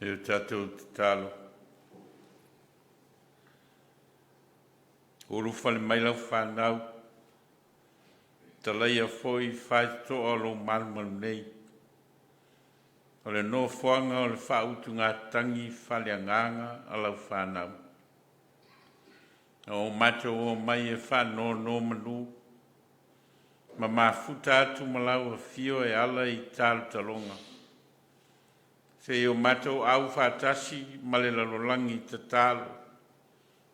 E o tatou tatalo. Ulufale mai lau fanau, talaia foi faitotoa o lou malumalu nei. O le nofoaga o le faautugatagi faaleagaga a lau fanau. Na o matou omai e faanonomanu ma mafuta atu ma lau afio e ala i talotaloga. Seia o matou aufaatasi ma le lalolagi tatalo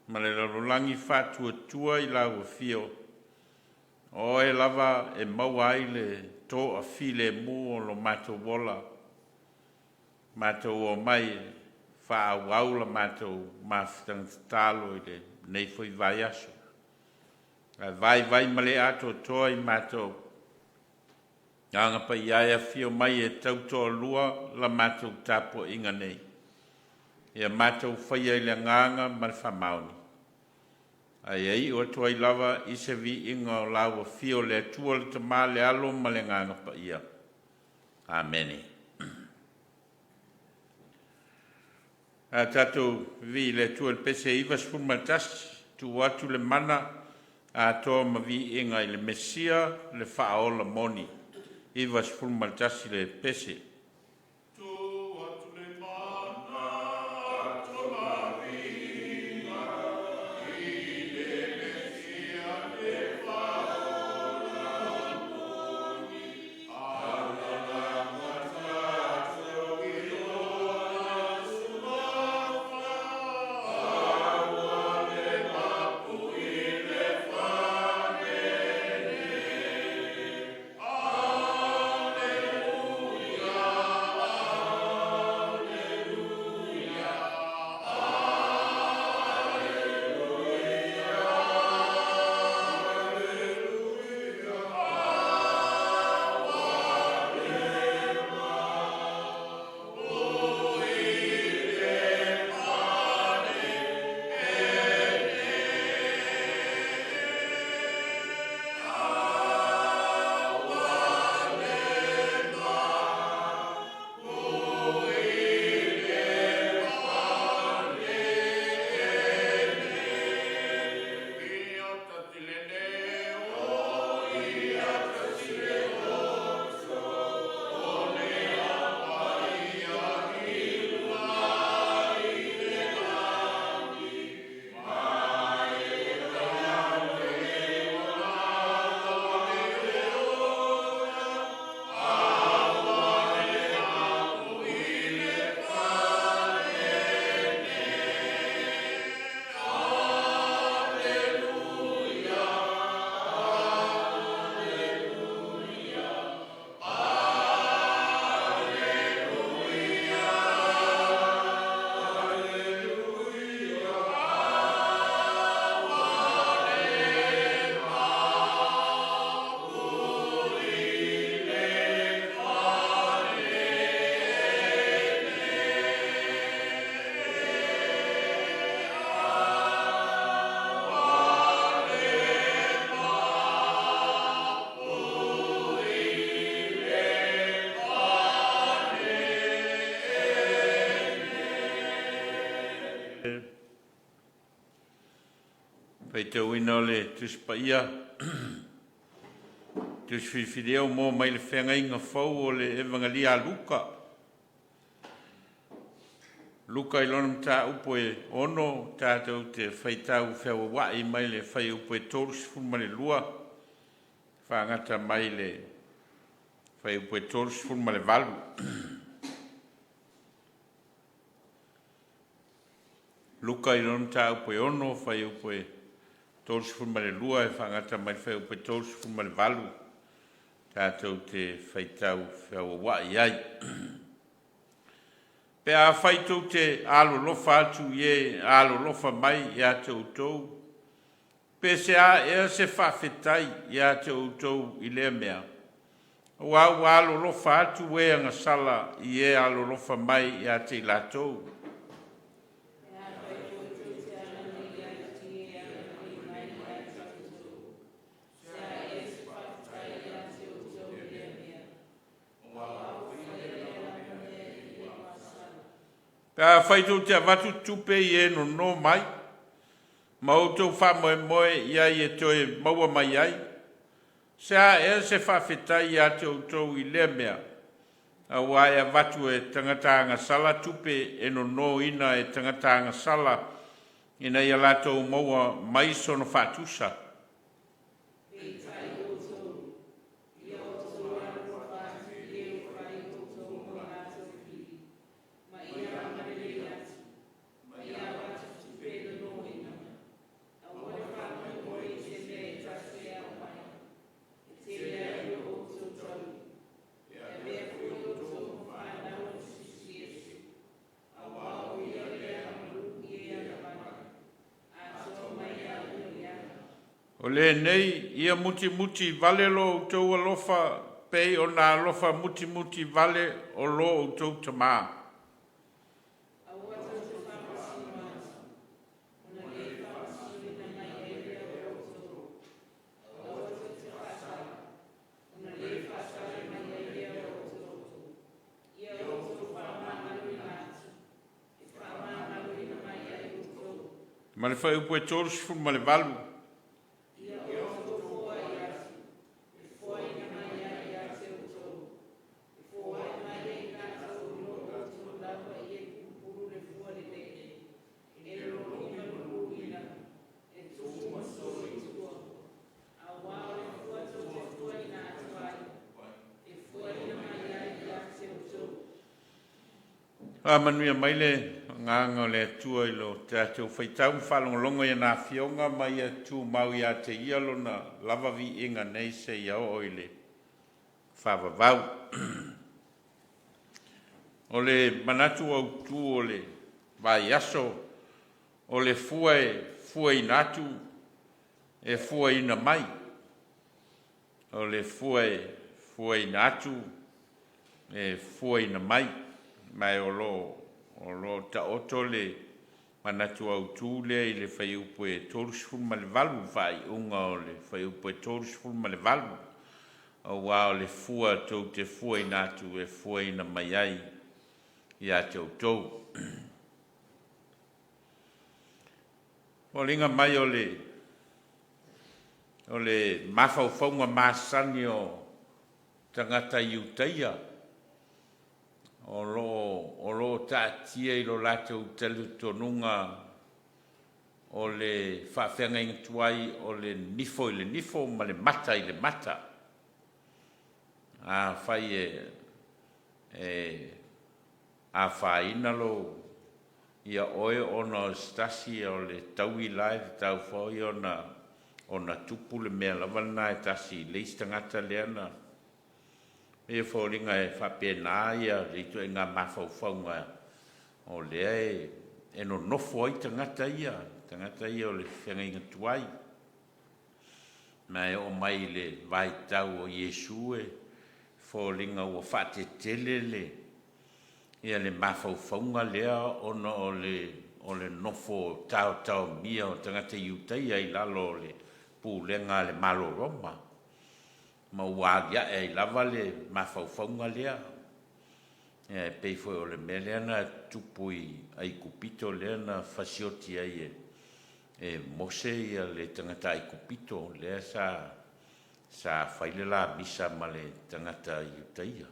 ma le lalolagi faatuatua i lau afio. O oe lava e maua ai le toafilemu o lo matou ola, matou omai e faaauau la matou mafutaga tatalo i lenei foi vaiaso. Ae vaivai ma le atoatoa i matou Agaga Paia e afio mai e tautoalua la matou tapuaiga nei, ia matou faia i le agaga ma le faamaoni, ae ia iu atu ai lava i se viiga o lau afio o le Atua le Tama le Alo ma le Agaga Paia. Amene. Ae a tatou vivii i le Atua i le pese 91, tuu atu le mana atoa ma viiga i le Mesia le Faaola moni. 91 le pese. Tuu atu le mana atoa ma viiga i le Mesia le Faaola moni, Alala tatou i Lona Suafa aua le mapu i le fanene. Aleluia, Aleluia, Aleluia, Aleluia. Ia tasi le leo, ia tasi le loto, o le Ao Paia i luga i le lagi, ma e le ola, aua le mapu i le fanene. Aleluia, Aleluia, Aleluia, Aleluia. Faitauina o le Tusi Paia, Tusi Filifilia ua maua mai le Feagaiga Fou o le Evagalia a Luka. Luka i lona mataupu e 6, tatou te faitau feauauai mai le fuaiupu e 32, faagata mai le fuaiupu e 38. Luka i lona mataupu e 6, fuaiupu e 32 e faagata mai le fuaiupu e 38, tatou te faitau feauauai ai. Pe afai tou te alolofa atu i e alolofa mai ia te outou, pe se a ea se faafetai ia te outou i lea mea? Aua ua alolofa atu e agasala i e alolofa mai ia te i latou. Pe afai tou te agalelei atu i e agalelei mai ia te outou, se a ea se faafetai ia te outou i lea mea? Aua ua faia lea lava mea e e masalo. Pe afai tou te avatu tupe i e nono mai, ma outou faamoemoe i ai e toe maua mai ai, se a ea se faafetai ia te outou i lea mea, auā e avatu e tagata agasala tupe e nonoina e tagata agasala ina ia latou maua mai sona faatusa. Peitai outou, ia outou alolofa atu i e ua fai outou ma o latou fili, ma ia agalelei atu, ma ia avatu tupe e nonoina. Aua le faamoemoe i se mea e tatou te aumai, e tele ai lo outou taui. E avea foi outou ma fanau a Tusitusi Iesu, auā o Ia le agamalu i e agavale, atoa mai ia uma i le aga. O lenei ia mutimuti vale lo outou alofa pei ona alofa mutimuti vale o lo outou Tamā. Aua tou te faamasino atu, ona le faamasinoina mai ai lea o outou. Aua tou te faasala, ona le faasala mai ai lea o outou. Ia outou faamagaloina atu, e faamagaloina mai ai outou. Ma le fuaiupu e 38. Ia outou foai atu, e foaina mai ai ia te outou. E foai mai e i latou o lo outou lava i e pulupulu le fua lelei, e lolomi ma luluina, e tuu ma soli i tua. Auā o le fua tou te fuaina atu ai, e fuaina mai ai ia te outou. Faamanuia mai le agaga o le Atua i lo tatou faitau ma faalogologo i ana afioga ma ia tumau ia te ia lona lava viiga nei seia oo i le faavavau. O le manatu autu o le vaiaso, o le fua e fuaina atu e fuaina mai. O le fua e fuaina atu e fuaina mai. Ma e o lo o taoto le manatu autu lea i le fuaiupu e 38, faaiuga o le fuaiupu e 38, auā o le fua tou te fuaina atu e fuaina mai ai ia te outou. Foliga mai o le mafaufauga masani o tagata Iutaia o lo o taatia i lo latou talitonuga o le faafeagaiga tuai o le nifo i le nifo ma le mata i le mata. Afai e afaina lou ia oe ona o se tasi o le taui la e tatau foi ona tupu le mea lava lena e tasi i le isi tagata lea na e foliga e faapena ia le ituaiga mafaufauga o lea e nonofo ai tagata ia o le feagaiga tuai. Ma e oo mai i le vaitau o Iesu e foliga ua faatetele le mafaufauga lea ona o le nofo taotaomia o tagata Iutaia i lalo o le pulega a le Malo Roma, ma ua aliae ai lava le mafaufauga lea. E pei foi o le mea lea na tupu i Aikupito lea na fasioti ai e Mose le tagata Aikupito lea sa fai le lamisa ma le tagata Iutaia.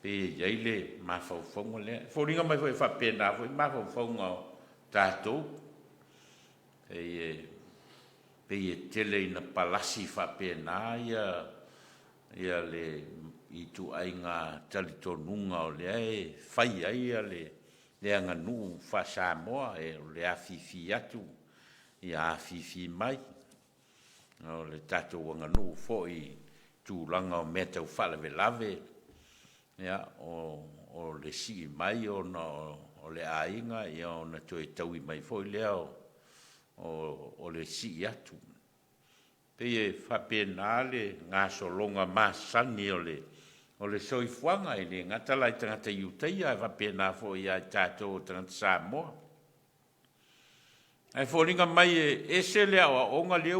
Pe i ai le mafaufauga lea. E foliga mai foi e faapena foi mafaufauga o tatou. E pei e tele ina palasi faapena ia le ituaiga talitonuga o lea e fai ai le aganuu faa-Samoa, o le afifi atu ia afifi mai. O le tatou aganuu foi i tulaga o mea tau faalavelave, o le sii mai ona o le aiga, ona toe taui mai foi lea o le sii atu. Pei e faapena le gasologa masani o le soifuaga, e le gata la i tagata Iutaia, ae faapena foi ia i tatou o tagata Samoa. Ae foliga mai e ese le aoaoga lea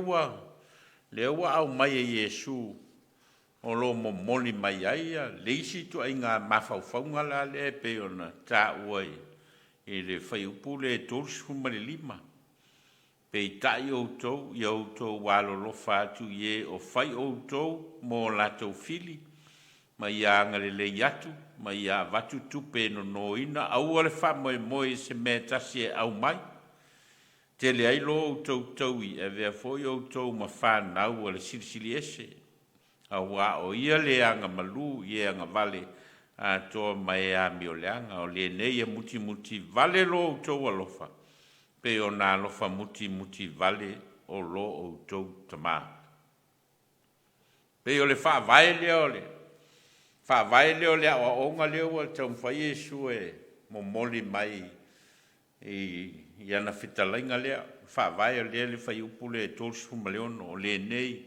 ua aumai e Iesu o lo o momoli mai ai le isi ituaiga mafaufauga la lea e pei ona taua i i le fuaiupu lea e 35. Peitai outou, ia outou alolofa atu i e o fai outou mo latou fili, ma ia agalelei atu, ma ia avatu tupe e nonoina, aua le faamoemoe i se mea e tasi e aumai. Tele ai lo outou taui, e avea foi outou ma fanau a le Silisili Ese, auā o Ia le agamalu i e agavale atoa ma e amioleaga. O lenei e mutimuti vale lo outou alofa, pei ona alofa mutimuti vale o lo outou Tama. Pei o le faavae lea o le faavae lea o le aoaoga lea ua taumafai Iesu e momoli mai i ana fetalaiga lea, faavae o lea le fuaiupu lea e 36, o lenei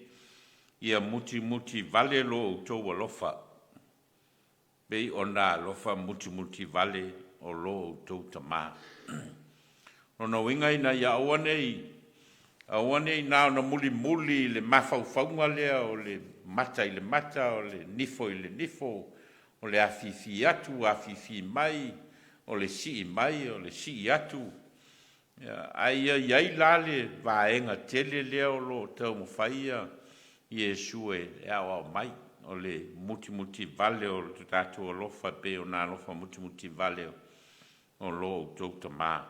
ia mutimuti vale lo outou alofa, pei ona alofa mutimuti vale o lo outou Tama. Lona uiga ina ia aua nei aua nei na ona mulimuli i le mafaufauga lea o le mata i le mata, o le nifo i le nifo, o le afifi atu afifi mai, o le sii mai o le sii atu, ae ia i ai la le vaega tele lea o lo o taumafai Iesu e aoao mai, o le mutimuti vale o le tatou alofa e pei ona alofa mutimuti vale o lo outou Tama.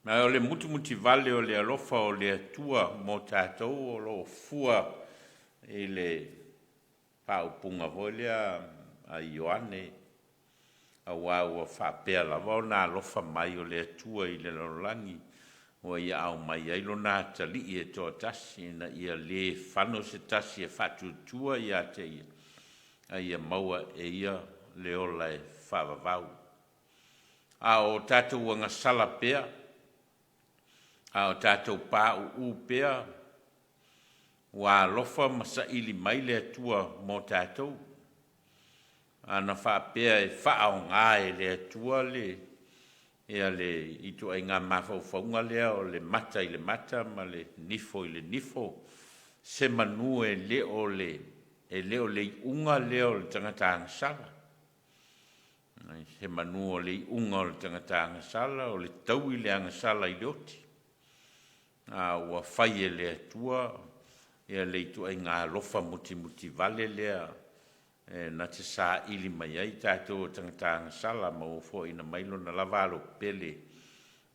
Ma o le mutimuti vale o le alofa o le Atua mo tatou o lo o fua i le faaupuga foi lea a Ioane, auā ua faapea lava ona alofa mai o le Atua i le lalolagi, ua ia aumai ai lona atalii e toatasi, ina ia le fano se tasi e faatuatua ia te ia, a ia maua e ia le ola e faavavau. A o tatou agasala pea, a o tatou pauu pea, ua alofa ma saili mai le Atua mo tatou. Ana faapea e faaaoga e le Atua le le ituaiga mafaufauga lea o le mata i le mata ma le nifo i le nifo, semanu e le o le e le o le iuga lea o le tagata agasala. Semanu o le iuga o le tagata agasala o le taui le agasala i le oti. A ua fai e le Atua ia le ituaiga alofa mutimutivale lea e na te saili mai ai tatou o tagata agasala ma ua foaiina mai Lona lava Alo pele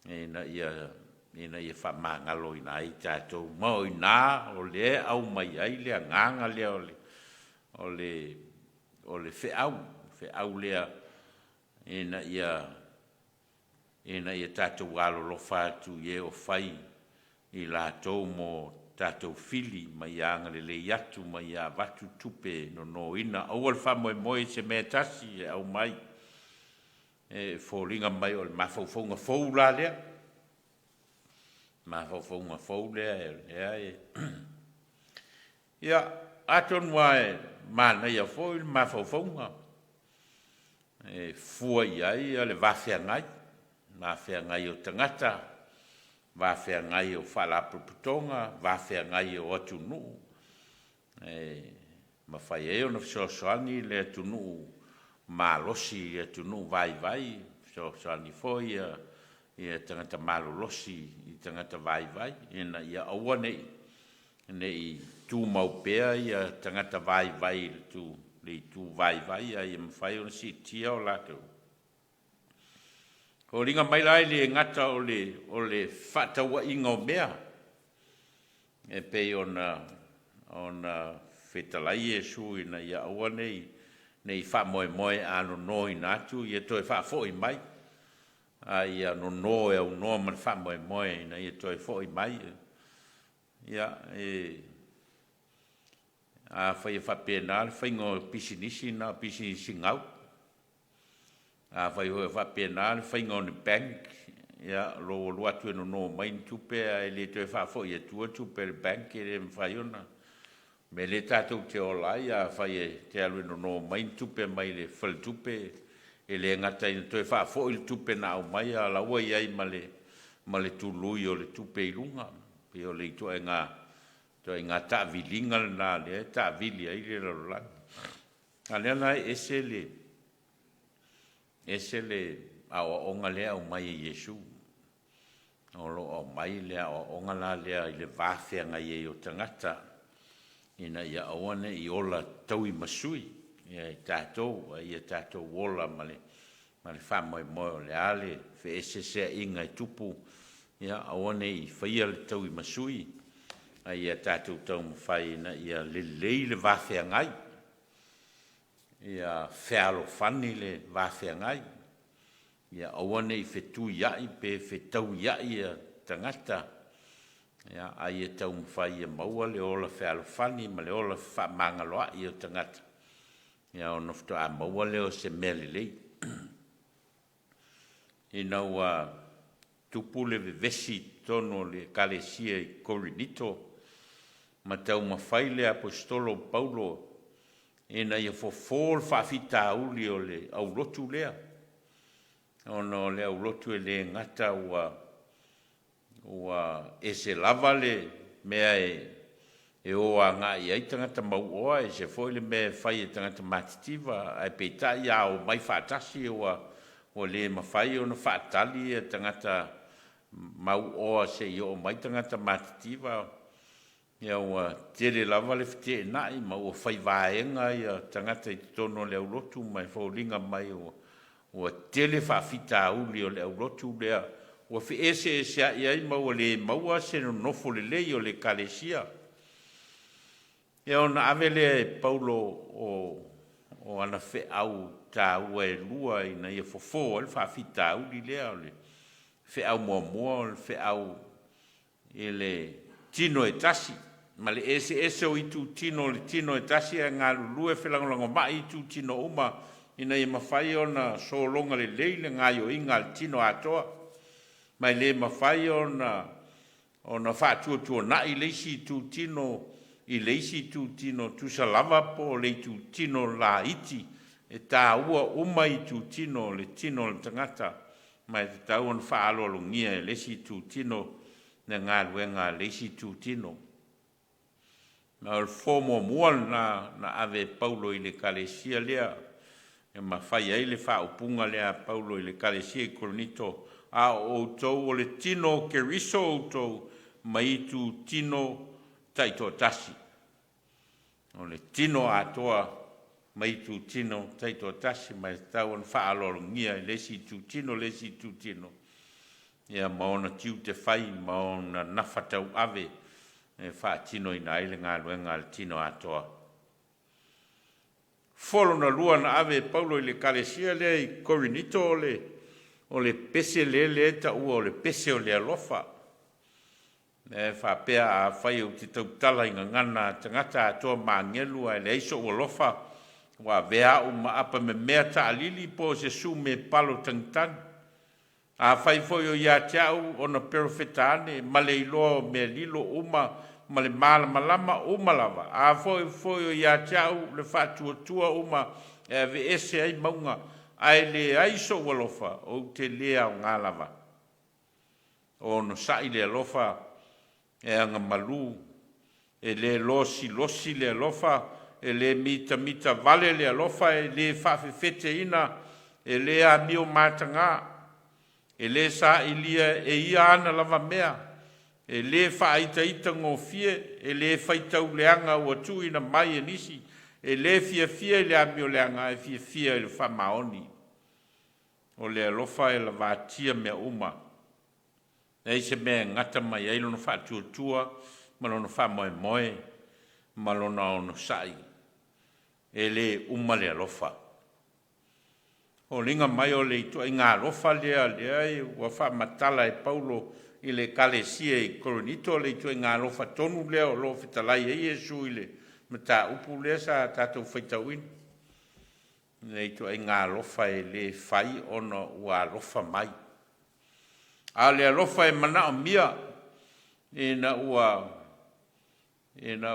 ina ia faamagaloina ai tatou. Ma o i ina o lea e aumai ai le agaga lea o le feau, feau lea ina ia tatou alolofa atu i e o fai i latou mo tatou fili, ma ia agalelei atu ma ia avatu tupe e nonoina. Aua le faamoemoe i se mea e tasi e aumai, e foliga mai o le mafaufauga fou la lea, mafaufauga fou lea lea e ia, atonu lava e manaia foi le mafaufauga e fua i ai le va feagai, va feagai o tagata, va feagai o faalapotopotoga, va feagai o atunuu, e mafai ai ona fesoasoani le atunuu malosi i atunuu vaivai, fesoasoani foi ia tagata malolosi i tagata vaivai, ina ia aua ne i tumau pea ia tagata vaivai i le itu vaivai, a ia mafai ona siitia o latou. Foliga mai la e le gata o le fefaatauaiga o mea e pei ona fetalai Iesu ina ia aua nei faamoemoe a nonoina atu ia toe faafoi mai, a ia nono e aunoa ma le faamoemoe ina ia toe foi mai. Ia, afai e faapena le faiga o pisinisi, na o pisinisi gau. Afai foi e faapena le faiga o ni bank, ia, lou alu atu e nono mai ni tupe ae le toe faafoi atua tupe a le bank, e le mafai ona. O le mea lea tatou te ola ai, afai e te alu e nono mai ni tupe mai le faletupe, e le gata ina toe faafoi le tupe na aumai, a o la ua i ai ma le tului o le tupe i luga. Pei o le ituaiga taaviliga lena o lea e taavili ai le lalolagi. A o lea la e ese le aoaoga lea e aumai e Iesu. O lo o aumai le aoaoga la lea i le va feagai ai o tagata ina ia aua ne i ola tauimasui i tatou, a ia tatou ola ma le ma le faamoemoe o le a le feeseeseaiga e tupu, ia aua ne i faia le tauimasui, a ia tatou taumafai ina ia lelei le va feagai, ia fealofani le va feagai, ia aua ne i fetuiai pe fetauiai tagata, ia, a ia taumafai ia maua le ola fealofani ma le ola fefaamagaloai o tagata, ia ona faatoa maua lea o se mea lelei. Ina ua tupu le vevesi i totonu o le Ekalesia i Korinito, ma taumafai le Aposetolo o Paulo ina ia fofo le faafitauli o le aulotu lea, ona o le aulotu e le gata ua ese lava le mea e o agai i ai tagata mauoa, ese foi le mea e fai e tagata matitiva, ae peitai a omai faatasi ua le mafai ona faatali tagata mauoa se i oo mai tagata matitiva. Ia ua tele lava le feteenai ma ua fai vaega tagata i totonu o le aulotu ma e foliga mai ua tele faafitauli o le aulotu lea ua feeseeseai ai ma ua le maua se nonofo lelei o le Ekalesia. Ia ona ave lea e Paulo o ana feau taua e lua ina ia fofo ai le faafitauli lea. O le feau muamua o le feau i le tino e tasi, ma le eseese o itutino o le tino e tasi ae galulue felagolagomai itutino uma ina ia mafai ona sologa lelei le gaoioiga a le tino atoa, ma e le mafai ona faatuatuanai le isi itutino i le isi itutino, tusa lava po o le itutino laiti, e taua uma itutino o le tino o le tagata, ma e tatau ona faaaloalogia e le isi itutino le galuega a le isi itutino. Ma o le fofo muamua lena na ave e Paulo i le Ekalesia lea, e mafai ai le faaupuga lea a Paulo i le Ekalesia i Korinito, a o outou o le tino o Keriso outou ma itutino taitoatasi. O le tino atoa ma itutino taitoatasi, ma e tatau ona faaaloalogia e le isi itutino le isi itutino, ia ma ona tiute fai ma ona nafa tauave e faatinoina ai le galuega a le tino atoa. Fofo lona lua na ave e Paulo i le Ekalesia lea i Korinito o le pese lea e taua o le pese o le alofa. E faapea, afai ou te tautala i gagana a tagata atoa ma agelu ae leai sou alofa, ua avea au ma apamemea taalili po o se sumepalo tagitagi. Afai foi o ia te au ona perofeta ane ma le iloa o mea lilo uma ma le malamalama uma lava, afai foi o ia te au le faatuatua uma e aveese ai mauga, ae leai sou alofa, ou te le aoga lava. O onosai le alofa, e agamalu, e le losilosi le alofa, e le mitamita vale le alofa, e le faafefeteina, e le amio mataga, e le sailia e ia ana lava mea, e le faaitaitagofie, e le faitau leaga ua tuuina mai e nisi, e le fiafia i le amioleaga, ae fiafia i le faamaoni. O le alofa e lavatia mea uma, e leai se mea e gata mai ai lona faatuatua ma lona faamoemoe ma lona onosai. E le uma le alofa. Foliga mai o le ituaiga alofa lea lea ua faamatala e Paulo i le Ekalesia i Korinito, o le ituaiga alofa tonu lea o lo o fetalai ai Iesu i le mataupu lea sa tatou faitauina. Le ituaiga alofa e le fai ona ua alofa mai, a o le alofa e manaomia ina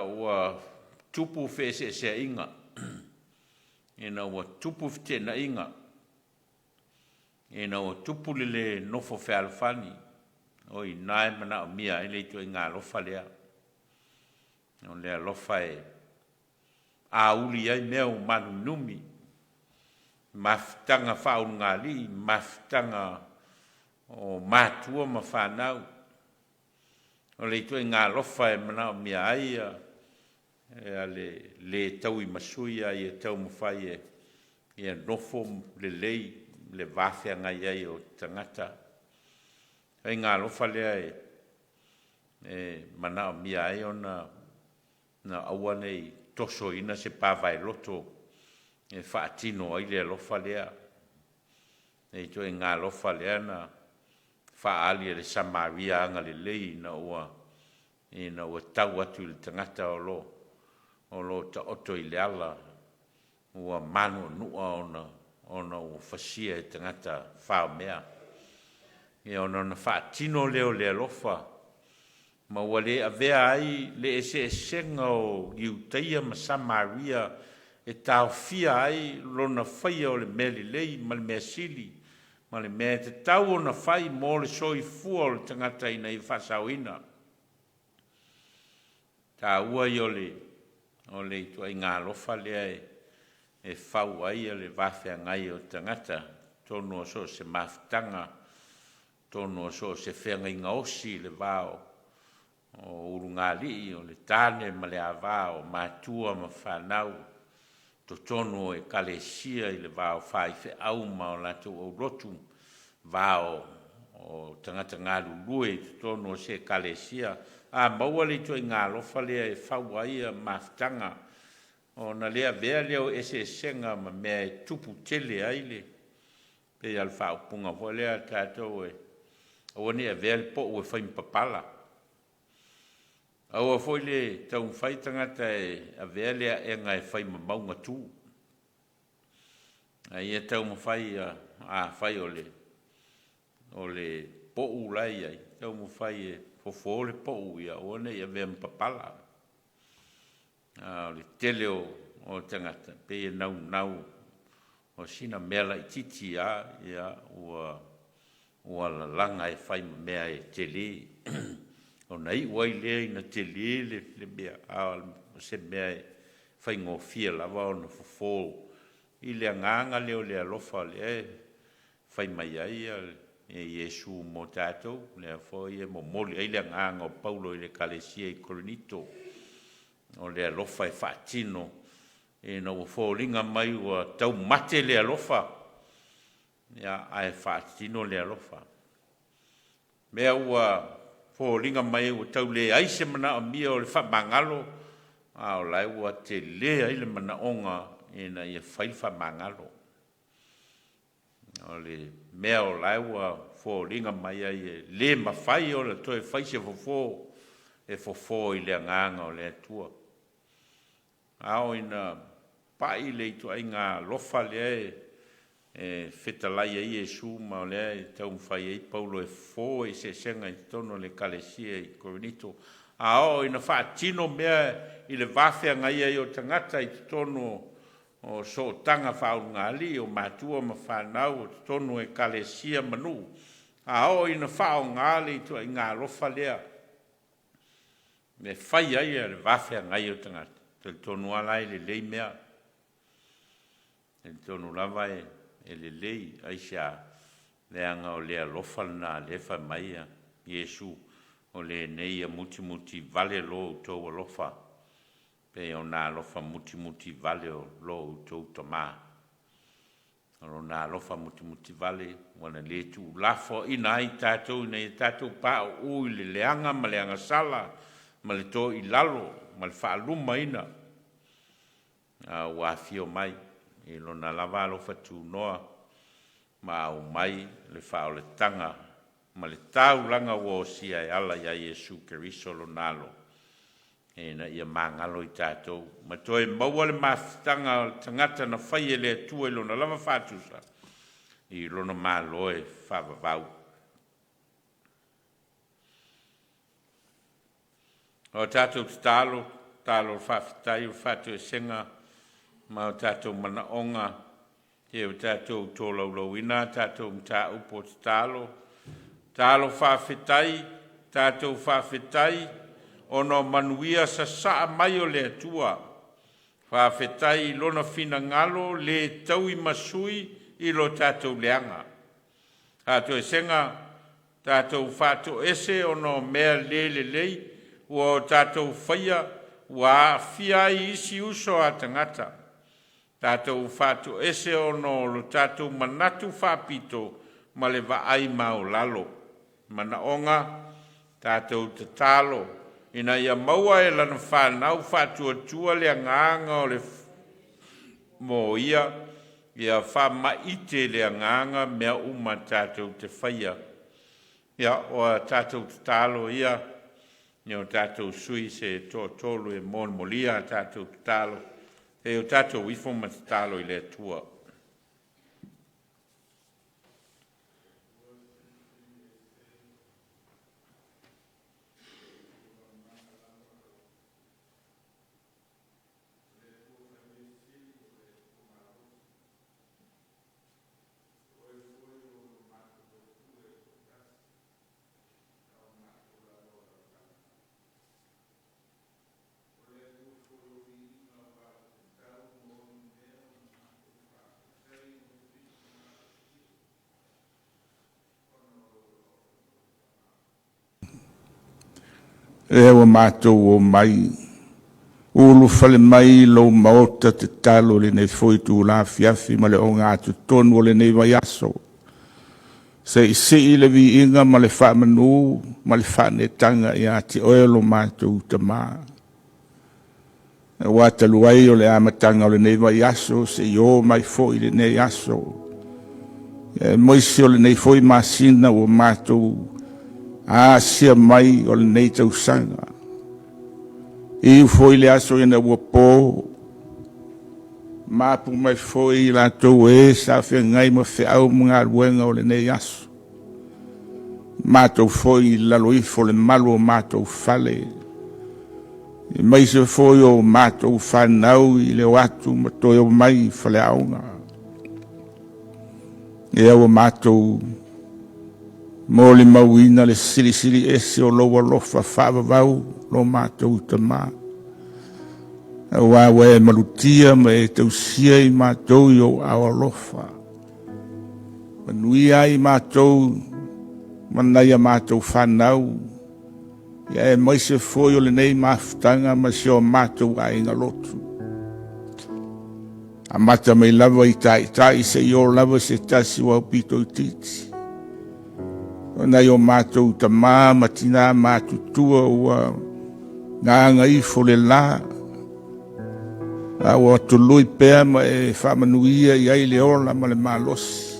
ua tupu feeseeseaiga, ina ua tupu feteenaiga, ina ua tupu le lē nofo fealofani, o i ina e manaomia ai le ituaiga alofa lea. O le alofa e auli ai mea ua manuminumi. mafutaga faaulugalii, mafutaga o matua ma fanau. O le ituaiga alofa e manaomia ai ia le lē tauimasui a ia taumafai e ia nofo lelei le va feagai ai o tagata. Ituaiga alofa lea e manaomia ai ona aua ne i tosoina se pavaeloto e faatino ai le alofa lea. Le ituaiga alofa lea na faaali e le Samaria agalelei ina ua tau atu i le tagata o lo o taoto i le ala ua manuanua ona ua fasia e tagata faomea. Ia ona faatino lea o le alofa ma ua le avea ai le eseesega o Iutaia ma Samaria e taofia ai lona faia o le mea lelei ma le mea sili ma le mea e tatau ona fai mo le soifua o le tagata ina ia faasaoina. Taua ia o le ituaiga alofa lea e fau ai le vafeagai o tagata totonu o so o se mafutaga, totonu o so o se feagaiga osi i le va o ulugalii, o le tane ma le ava, o matua ma fanau, totonu o ekalesia i le va o faifeau ma o latou aulotu, va o tagata galulue i totonu o se ekalesia. A maua le ituaiga alofa lea e fau ai mafutaga, ona le avea lea o eseesega ma mea e tupu tele ai le pei lava o le faaupuga foi lea a tatou e aua ne i avea le po'u e fai ma papala. Aua foi le taumafai tagata e avea le aega e fai ma mauga tu. A ia taumafai afai o le po'u la e i ai, taumafai e fofo le po'u ia aua ne i avea ma papala. A o le tele o tagata pei e naunau o sina mea laitiiti lava, ia ua lalaga e fai ma mea e tele. Ona iu ai lea ina tele le mea, a o se mea e faigofie lava ona fofo i le agaga lea o le alofa lea e fai mai ai Iesu mo tatou, lea foi e momoli ai le agaga o Paulo i le ekalesia i Korinito, o le alofa e faatino ina ua foliga mai ua taumate le alofa, ia, ae faatino le alofa. Mea ua foliga mai ua tau leai se manaomia o le faamagalo, a o la e ua tele ai le manaoga ina ia fai le faamagalo. O le mea o la e ua foliga mai ai e le mafai ona toe fai se fofo e fofo i le agaga o le Atua. A oo ina pai le ituaiga alofa lea e fetalai ai Iesu ma o lea e taumafai ai Paulo e fofo eseesega i totonu o le ekalesia i Korinito, a oo ina faatino mea i le va feagai ai o tagata i totonu o sootaga faaulugalii, o matua ma fanau, o totonu o ekalesia ma nuu, a oo ina faaaoga le ituaiga alofa lea e fai ai le va feagai o tagata, talitonu lava la e lelei mea. Talitonu lava e lelei, aisea? Leaga o le alofa lena lea e fai mai Iesu, o lenei ia mutimutivale lo outou alofa, pei ona alofa mutimutivale o lo outou Tama. O lona alofa mutimutivale ua na le tuulafoaiina ai tatou ina ia tatou pauu i le leaga ma le agasala ma le toilalo ma le faalumaina, a ua afio mai i lona lava alofa tunoa ma aumai le faaolataga ma le taulaga ua osia e ala ia Iesu Keriso lona Alo, ina ia magalo i tatou ma toe maua le mafutaga o le tagata na fai e le Atua i lona lava faatusa i lona Malo e faavavau. O tatou tatalo, tatalo o le faafetai, o le faatoesega ma o tatou manaoga, ia ua tatou tolaulauina a tatou mataupu o tatalo, tatalo faafetai, tatou faafetai ona o manuia sasaa mai o le Atua. Faafetai i Lona finagalo le tauimasui i lo tatou leaga, atoesega tatou faatoese ona o mea le lelei ua o tatou faia ua aafia ai isi uso a tagata. Tatou faatoese ona o lo tatou manatu faapito ma le vaai maualalo. Manaoga Tatou tatalo ina ia maua e lana fanau faatuatua le agaga o le moia ia faamaite i le agaga mea uma tatou te faia. Ia, o a tatou tatalo ia i o tatou sui se toatolu e molimolia a tatou tatalo, e o tatou ifo ma tatalo i le Atua. Lea ua matou omai, ulufale mai i lou maota tatalo i lenei foi itula afiafi ma le ogatotonu o lenei vaiaso, se i sii le viiga ma le faamanu ma le faanetaga ia te Oe lo matou Tama. Aua talu ai o le amataga o lenei vaiaso seia oo mai foi i lenei aso, aemaise o lenei foi masina ua matou asia mai o lenei tausaga. Iu foi le aso ina ua po, mapu mai foi i latou e sa feagai ma feau ma galuega o lenei aso. Matou foi i lalo ifo o le malu o matou fale, aemaise foi o matou fanau i le o atu ma toe o mai i faleaoga. Ia ua matou molimauina le silisili ese o lou alofa faavavau lo matou Tama, aua ua e malutia ma e tausia i matou i ou aao alofa. Manuia ai matou ma nai a matou fanau, ia aemaise foi o lenei mafutaga ma si o matou aiga lotu. Amata mai lava i taitai seia oo lava se tasi o aupito itiiti. O nai o matou tamā ma tinā matutua ua gagaifo le la, a ua tului pea ma e faamanuia i ai le ola ma le malosi.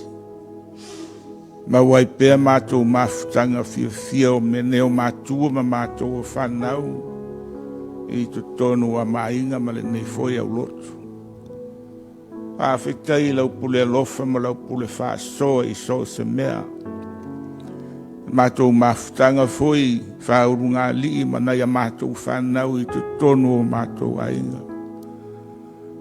Maua ai pea matou mafutaga fiafia o mea nei o matua ma matou o fanau i totonu o aiga ma lenei foi aulotu. Faafetai i lau pule alofa ma lau pule faasoa i so o se mea. Matou mafutaga foi faaulugalii ma nai a matou fanau i totonu o matou aiga.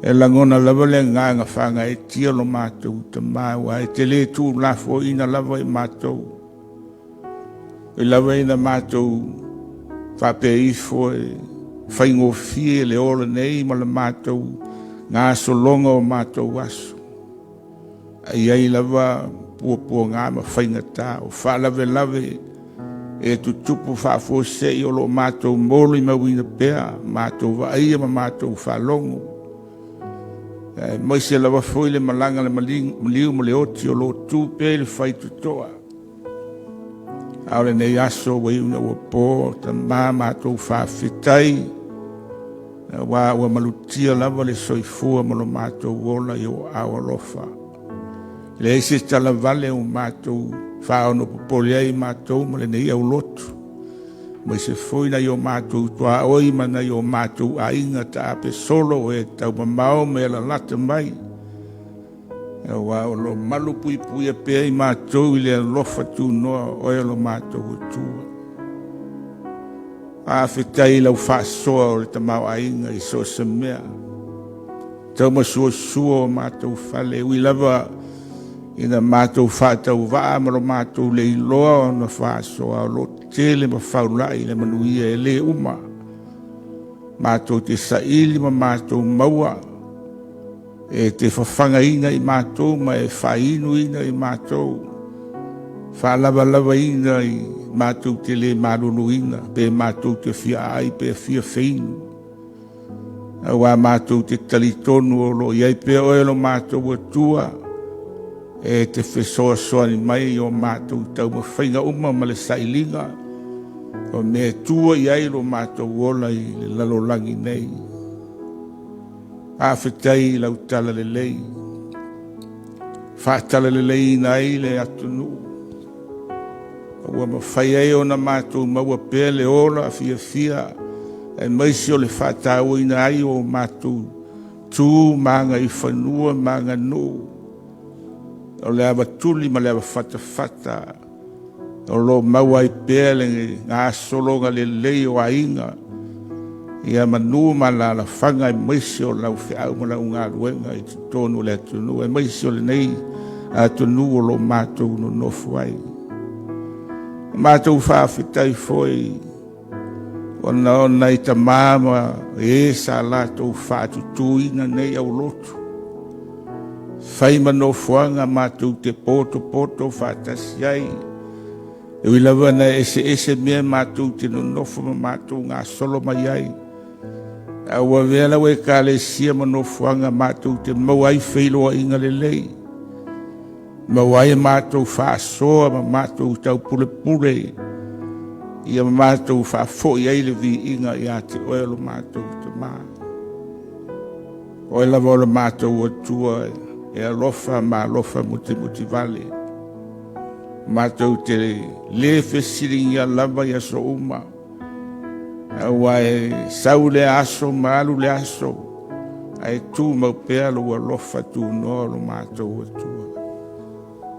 E lagona lava le agaga faagaeetia lo matou Tama, aua e te le tuulafoaiina lava i matou. E lava ina matou faapea ifo e faigofie le ola nei ma le matou gasologa o matou aso. Ae i ai lava puapuaga ma faigata o faalavelave e tutupu faafuasei o lo o matou molimauina pea, matou vaaia ma matou faalogo. Aemaise lava foi le malaga a le maliu ma le oti o lo o tu pea i le faitotoa. A o lenei aso ua iu ina ua po, Tama, matou faafetai, aua ua malutia lava le soifua ma lo matou ola i ou aao alofa. E leai se talavale ua matou faaonopopole ai matou ma lenei aulotu, aemaise foi nai o matou tuaoi ma nai o matou aiga taape solo o e taumamao ma e lalata mai, aua o lo o malupuipuia pea i matou i le alofa tunoa o oe o lo matou Atua. Faafetai i lau faasoa o le tamaoaiga i so o se mea. Taumasuasua o matou fale, ui lava ina matou faatauvaa ma lo matou le iloa ona faasoa, o lo o tele ma faulai le manuia e le uma. Matou te saili ma matou maua e te fafagaina i matou ma e faainuina i matou, faalavalavaina i matou te le maloloina, pe matou te fia ai pe fia feinu. Aua matou te talitonu o lo o i ai pea oe lo matou Atua, e te fesoasoani mai i o matou taumafaiga uma ma le sailiga o mea e tua i ai lo matou ola i le lalolagi nei. Faafetai i lau talalelei, faatalaleleiina ai le atunuu, ua mafai ai ona matou maua pea le ola fiafia, aemaise o le faatauaina ai o matou tu ma agaifanua ma aganuu, o le avatuli ma le avafatafata o lo o maua ai pea le gasologa lelei o aiga, ia manu ma alaalafaga aemaise o lau feau ma lau galuega i totonu o le atunuu, aemaise o lenei atunuu o lo o matou nonofo ai. Matou faafetai foi ona o nai tamā ma e sa latou faatutuina nei aulotu, fai ma nofoaga matou te potopoto faatasi ai, e ui lava na eseese mea matou te nonofo ma matou gasolo mai ai, a ua avea lau Ekalesia ma nofoaga matou te maua ai feiloaiga lelei, maua ai matou faasoa ma matou taupulepule, ia ma matou faafoi ai le viiga ia te oe o lo matou Tamā. Oe lava o le matou Atua e alofa ma alofa mutimutivale. Matou te le fesiligia lava i aso uma, aua e sau le aso ma alu le aso, ae tumau pea lou alofa tunoa o lo matou Atua.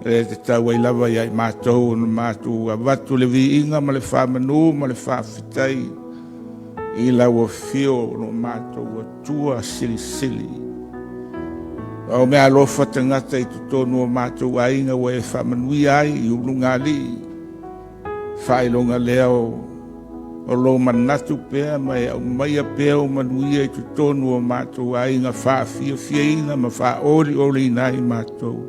E tatau ai lava ia i matou ona matou avatu le viiga ma le faamanu ma le faafetai i lau afio o lo matou Atua silisili. O mea alofa tagata i totonu o matou aiga ua e faamanuia ai i ulugalii, faailoga lea o lou manatu pea ma e aumaia pea o manuia i totonu o matou aiga, faafiafiaina ma faaolioliina ai matou.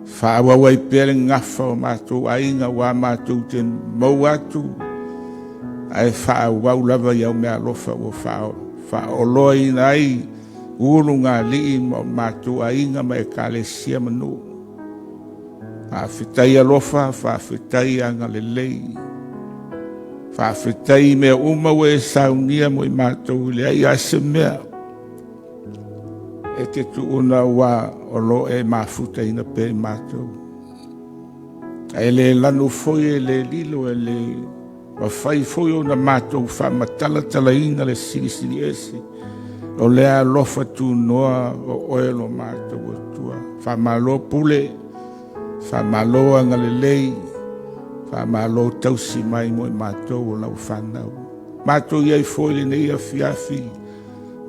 Faaauau ai pea le gafa o matou aiga ua matou te maua atu, ae faaauau lava i au mea alofa ua faaoloaina ai ulugalii ma o matou aiga ma ekalesia ma nuu. Faafetai alofa, faafetai agalelei, faafetai i mea uma ua e saunia mo i matou i leai lava se mea e te tuuna ua o lo o e mafutaina pea i matou. Ae le lanu foi, e le lilo, e le mafai foi ona matou faamatalatalaina le silisili ese o lea alofa tunoa o oe lo matou Atua. Faamalo pule, faamalo agalelei, faamalo tausi mai mo i matou o lau fanau. Matou i ai foi lenei afiafi,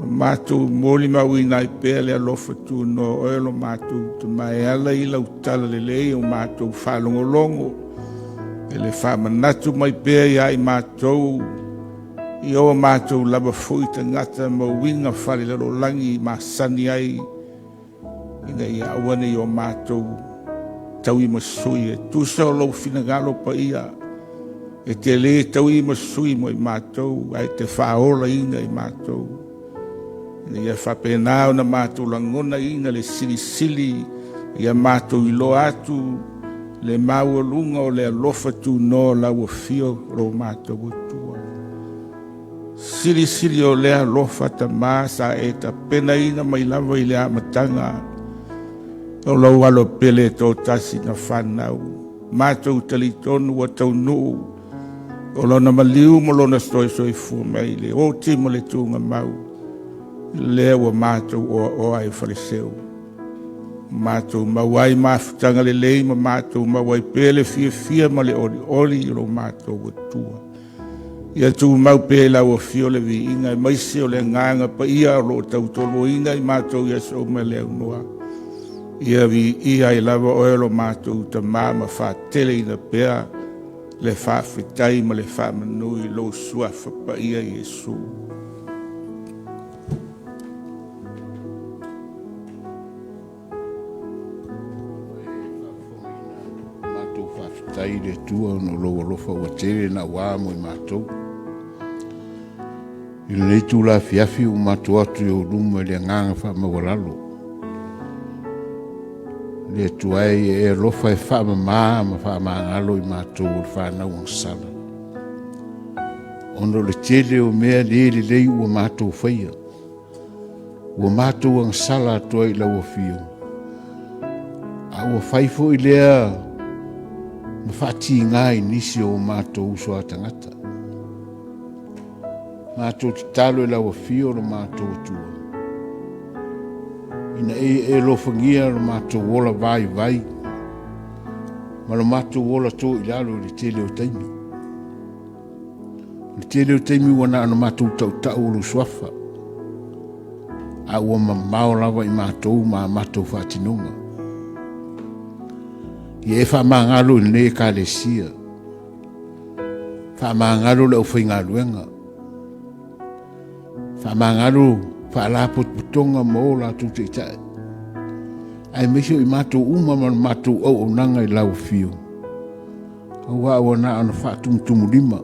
matou molimauina ai pea le alofa tunoa o oe lo matou Tama e ala i lau talalelei o matou faalogologo, e le faamanatu mai pea ia i matou i o matou lava foi tagata ma uiga falelalolagi masani ai, ina ia aua ne i o matou tauimasui e tusa o lou finagalo paia, e te le tauimasui mo i matou, ae te faaolaina i matou, ina ia faapena ona matou lagonaina le silisili, ia matou iloa atu le maualuga o le alofa tunoa o lau afio o lo matou Atua. Silisili o lea alofa Tamā sa e tapenaina mai lava i le amataga o lou alo pele toatasi na fanau. Matou talitonu ua taunuu o lona maliu ma lona soisoifua mai le oti ma le tugamau, lea ua matou oaoa ai faleseu. Matou maua ai mafutaga lelei ma matou maua ai pea le fiafia ma le olioli o lo matou Atua. Ia tumau pea i lau afio le viiga, aemaise o le agaga paia o lo o tautoloina i matou i aso uma e le aunoa. Ia viia ai lava oe lo matou Tamā ma faateleina pea le faafetai ma le faamanu i lou suafa paia Iesu. Faafetai i le Atua ona o lou alofa ua tele naua mo i matou. I lenei itula afiafi ua matou o atu i ou luma i le agaga faamaualalo. Le Atua e, ia e alofa e faamama ma faamagalo i matou o le fanau agasala, ona o le tele o mea le lelei ua matou faia, ua matou agasala atu ai i lau afio, a ua fai foi lea ma faatiga i nisi o matou uso a tagata. Matou tatalo i lau afio lo matou Atua, ina ia e alofagia lo matou ola vaivai ma lo matou ola to i lalo i le tele o taimi. O le tele o taimi ua na ona matou tautau o lou suafa, a ua mamao lava i matou ma a matou faatinoga. Ia e faamagalo i lenei Ekalesia, faamagalo le aufaigaluega, faamagalo faalapotopotoga ma o latou taitai, aemaise o i matou uma ma le matou auaunaga i lau afio, aua ua na ona faatumutumulima.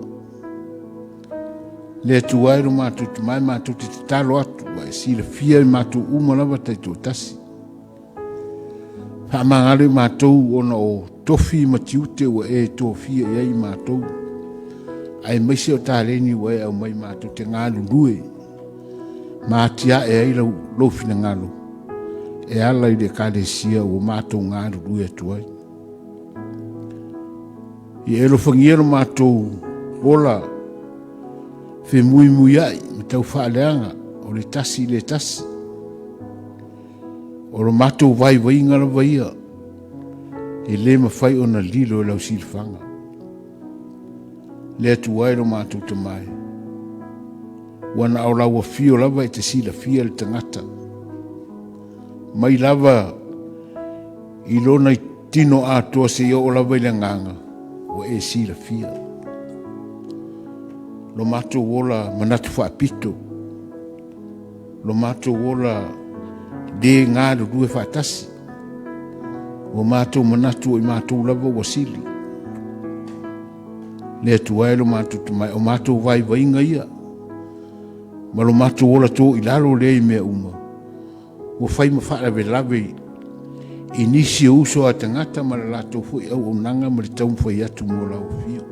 Le Atua e lo matou Tama, matou te tatalo atu, ua e silafia i matou uma lava taitoatasi. Faamagalo i matou ona o tofi ma tiute ua e tofia i ai i matou, aemaise o taleni ua e aumai matou te galulue ma atiae ai lou finagalo e ala i le Ekalesia ua matou galulue atu ai. Ia e alofagia lo matou ola femuimuiai ma taufaaleaga o le tasi i le tasi. O lo matou vaivaiga lava ia e le mafai ona lilo i lau silafaga. Le Atua e lo matou Tama e, ua na o lau afio lava e te silafia le tagata, mai lava i lona tino atoa seia oo lava i le agaga ua e silafia. Lo matou ola manatu faapito, lo matou ola le galulue faatasi, ua matou manatu o i matou lava ua sili. Le Atua e lo matou Tama e, o matou vaivaiga ia ma lo matou ola to i lalo lea i mea uma, ua fai ma faalavelave i nisi o uso a tagata ma le latou foi auaunaga ma le taumafai atu mo lau afio.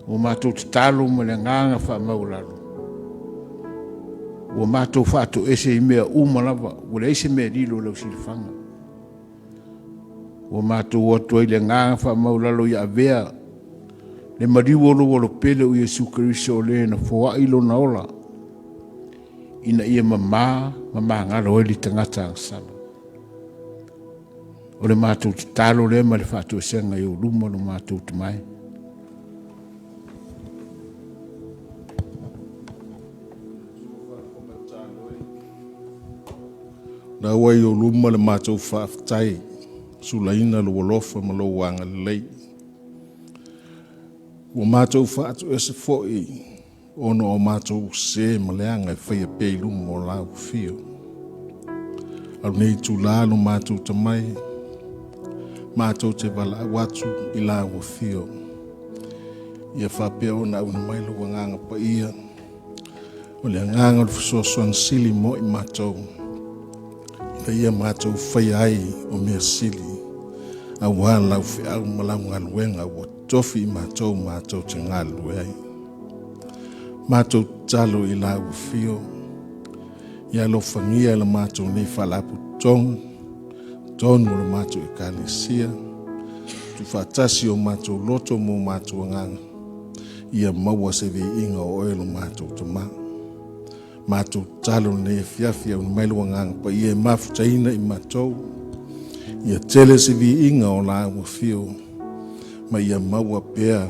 Ua matou tatalo ma le agaga faamaualalo, ua matou faatoese i mea uma lava, ua leai se mea lilo i lau silafaga. Ua matou o atu ai le agaga faamaualalo ia avea le maliu o lou alopele o Iesu Keriso, o le na foai lona ola ina ia mamā ma magalo ai le tagata agasala. O le matou tatalo lea ma le faatoesega i ou luma lo matou Tama e. Na ua i ou luma le matou faafetai, sulaina lou alofa ma lou agalelei. Ua matou faatoese foi ona o matou sē ma leaga e faia pea i luma o lau afio. Au nei itula lo matou tamai, matou te valaau atu i lau afio. Ia faapea ona auina mai lou agaga paia, o le agaga o le fesoasoani sili mo i matou, ina ia matou faia ai o mea sili, aua lau feau ma lau galuega ua tofi i matou matou te galulue ai. Matou tatalo i lau afio, ia alofagia le matou nei faalapotopotoga, tonu o le matou Ekalesia, tuufaatasi o matou loto ma o matou agaga, ia maua se viiga o oe lo matou Tama. Matou tatalo lenei afiafi, auina mai lou agaga paia e mafutaina i matou, ia tele se viiga o lau afio, ma ia maua pea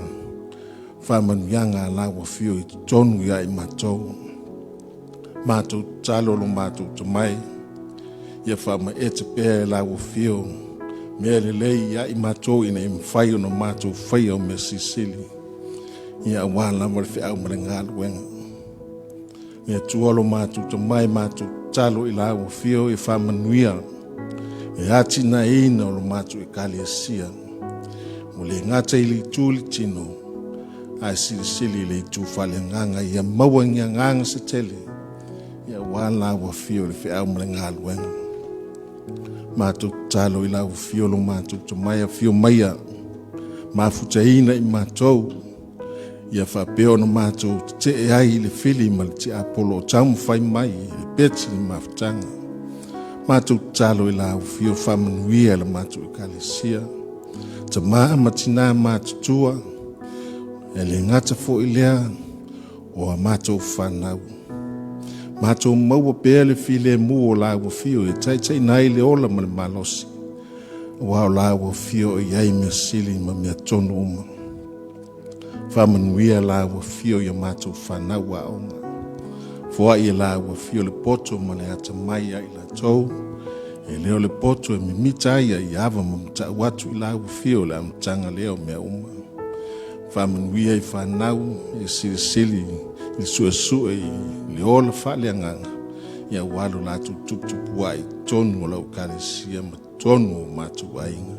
faamanuiaga a lau afio i totonu ia i matou. Matou tatalo lo matou Tamai, ia faamaete pea e lau afio mea lelei ia i matou ina ia mafai ona matou faia o mea silisili, ia aua lava le feau ma le galuega. Le Atua lo matou Tamai, matou tatalo i lau afio, ia faamanuia e atinaeina o lo matou Ekalesia. Ua le gata i le itu i le tino, ae silisili i le itu faaleagaga ia maua i ni agaga se tele, aua lau afio i le feau ma le galuega. Matou tatalo i lau afio lo matou Tamai, afio maia, mafutaina i matou, ia faapea ona matou tetee ai i le fili ma le tiapolo o taumafai mai e peti le mafutaga. Matou tatalo i lau afio faamanuia le matou Ekalesia, tama ma tina matutua, e le gata foi lea o a matou whanau. Matou maua pea le filemu o lau afio e taitaiina ai le ola ma le malosi, aua o lau afio e i ai mea sili ma mea tonu uma. Faamanuia lau afio i a matou whanau aoga. Foai e lau afio le poto ma le atamai ia i latou, e leo le poto e mimita ai ia i ava ma matau atu i lau afio le amataga lea o mea uma. Faamanuia i whanau e silisili i suesue i le ola faaleagaga, ia ua lo latou tuputupu ai tonu o lau ekalesia ma tonu o matou aiga.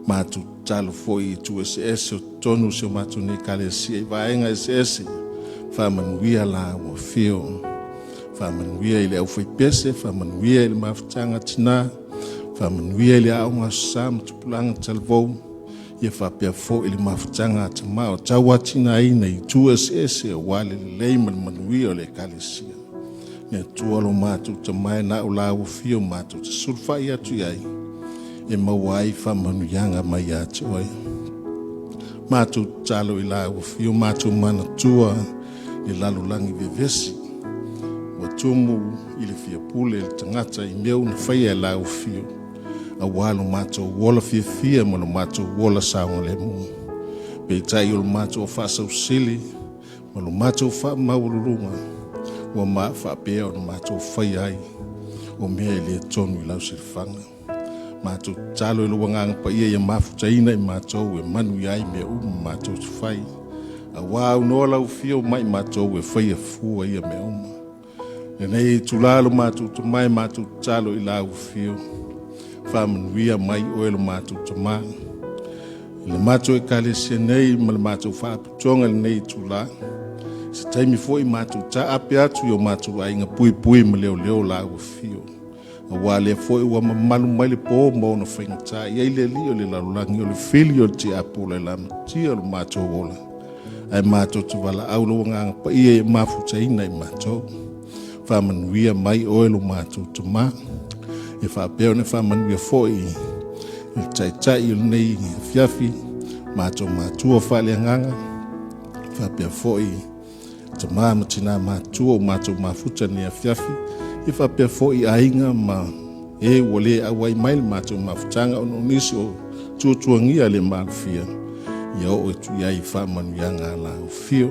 Matou tatalo foi i itu eseese o totonu o si o matou nei ekalesia i vaega eseese, faamanuia lau afio. Faamanuia i le aufaipese, faamanuia i le mafutaga tina, faamanuia i le aoga Aso Sa ma tupulaga talavou, ia faapea foi le mafutaga a tama o tauatinaina i itu eseese aua le lelei ma le manuia o le ekalesia. Le Atua lo matou Tamai, na o lau afio matou te sulufai atu i ai, e maua ai faamanuiaga mai ia te oe. Matou tatalo i lau afio, matou manatua le lalolagi vevesi, ua tumu i le fiapule le tagata i mea una faia e lau afio, aua lo matou ola fiafia ma lo matou ola saogalemu. Peitai o lo matou faasausili ma lo matou faamaualuluga, ua ma faapea ona matou faia ai o mea e le tonu i lau silafaga. Matou tatalo i lou agaga paia ia mafutaina i matou e manuia ai mea uma matou te fai, aua aunoa lau afio mai matou e faia fua ia mea uma. Lenei itula lo matou Tamai, matou tatalo i lau afio, faamanuia mai oe lo matou Tamā i le matou ekalesia nei ma le matou faalapotopotoga i lenei itula. Se taimi foi matou taape atu i o matou aiga puipui ma leoleo lau afio, aua lea foi ua mamalu mai le po ma ona faigata i ai le alii o le lalolagi o le fili o le tiapola e lamatia lo matou ola, ae matou te valaau lou agaga paia e mafutaina i matou. Faamanuia mai oe lo matou Tamā, e faapea ona faamanuia foi i le taitai o lenei afiafi, matou matua faaleagaga, faapea foi tamā ma tina matua o matou mafuta nei afiafi, e faapea foi aiga ma e ua le auai mai le matou mafutaga ona o nisi o tuatuagia le malofia, ia oo atu i ai faamanuiaga a lau afio.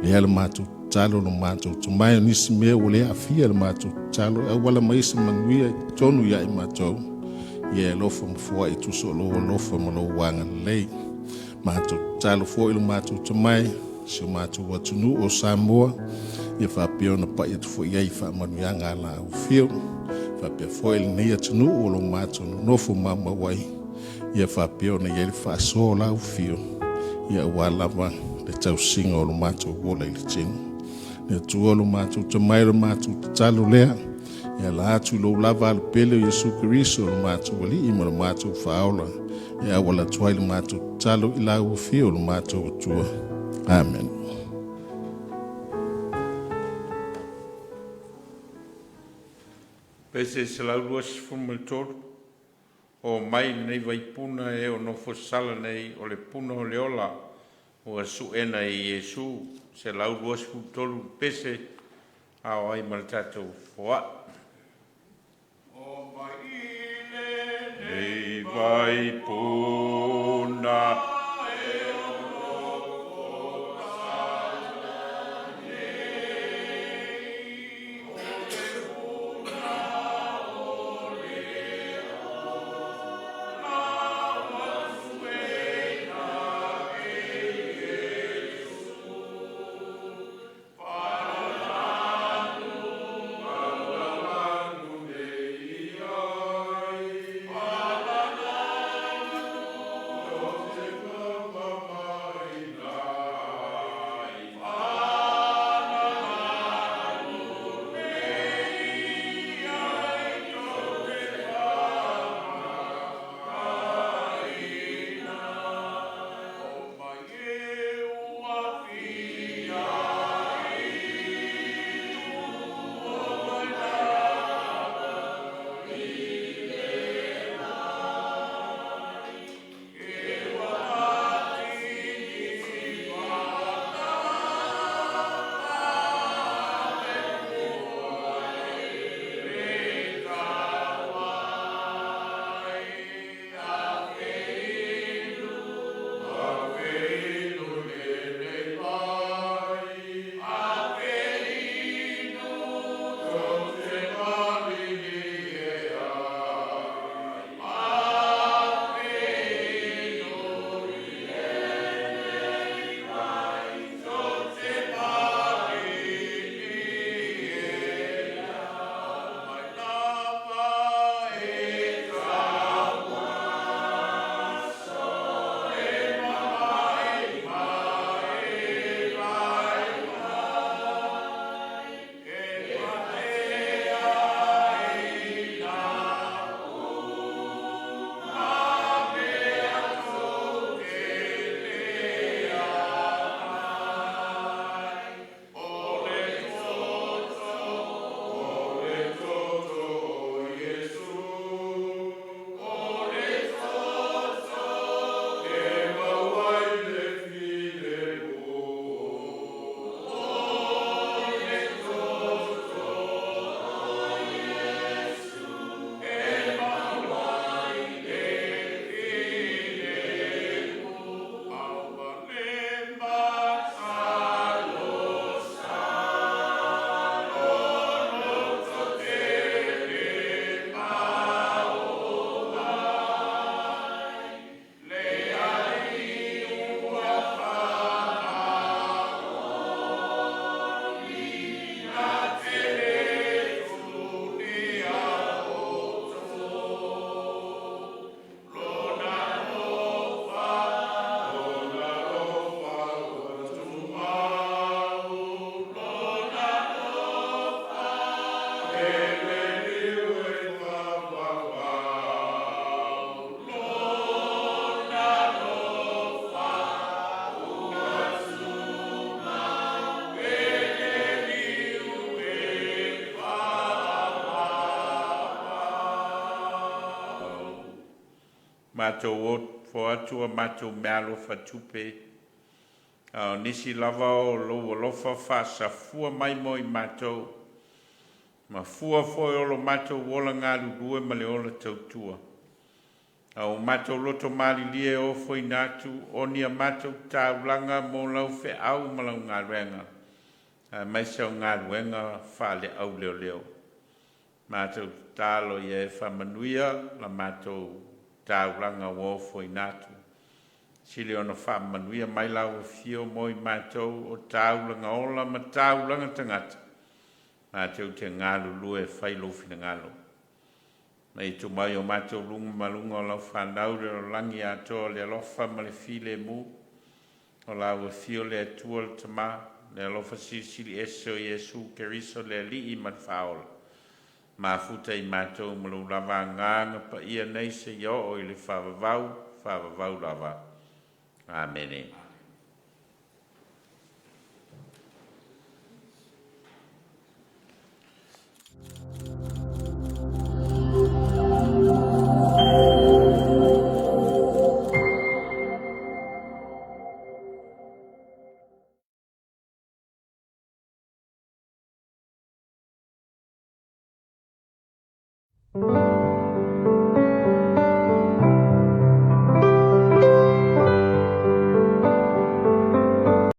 Lea le matou tatalo lo matou Tamai, o nisi mea ua le aafia le matou tatalo e auala mai se manuia i totonu ia i matou, ia e alofa ma foai tusa o lou alofa ma lou agalelei. Matou tatalo foi lo matou Tamai, si o matou atunuu o Samoa, ia faapea ona pai atu foi i ai faamanuiaga a lau afio. Faapea foi lenei atunuu o lo matou nonofo maumau ai, ia faapea ona i ai le faasoa o lau afio, ia aua lava le tausiga o lo matou ola i le tino. Le Atua lo matou Tamai, lo matou tatalo lea, e ala atu i lou lava alupele o Iesu Keriso lo matou Alii ma lo matou Faaola, e auala atu ai le matou tatalo i lau afio lo matou Atua. Amen. Pese 123, o mai lenei vaipuna e o nofo sala nei o le puna o le ola ua suena e Iesu 123 pese ao ai ma le tatou foai. O mai lenei vaipuna e o nofo sala nei, o le puna o le ola ua suena e Iesu. Palalanu, palalanu nei ai, palalanu, o te Matou ofo atu a matou meaalofa tupe, a o nisi lava o lou alofa faasafua mai mo i matou, ma fua foi o lo matou ola galulue ma le ola tautua. A o matou loto malilie e ofoina atu o ni a matou taulaga mo lau feau ma lau galuega, aemaise o galuega faale-auleoleo. Matou tatalo ia e faamanuia la matou taulaga ua ofoina atu. Sili ona faamanuia mai lau afio mo i matou o taulaga ola ma taulaga tagata, matou te galulue e fai lou finagalo. Ma i tumau i o matou luga ma luga o lau fanau le lalolagi atoa le alofa ma le filemu, o lau afio le Atua le Tama, le alofa silisili ese o Iesu Keriso le Alii ma le Faaola, mafuta i matou ma lou lava agaga paia nei seia oo i le faavavau, faavavau lava. Amene.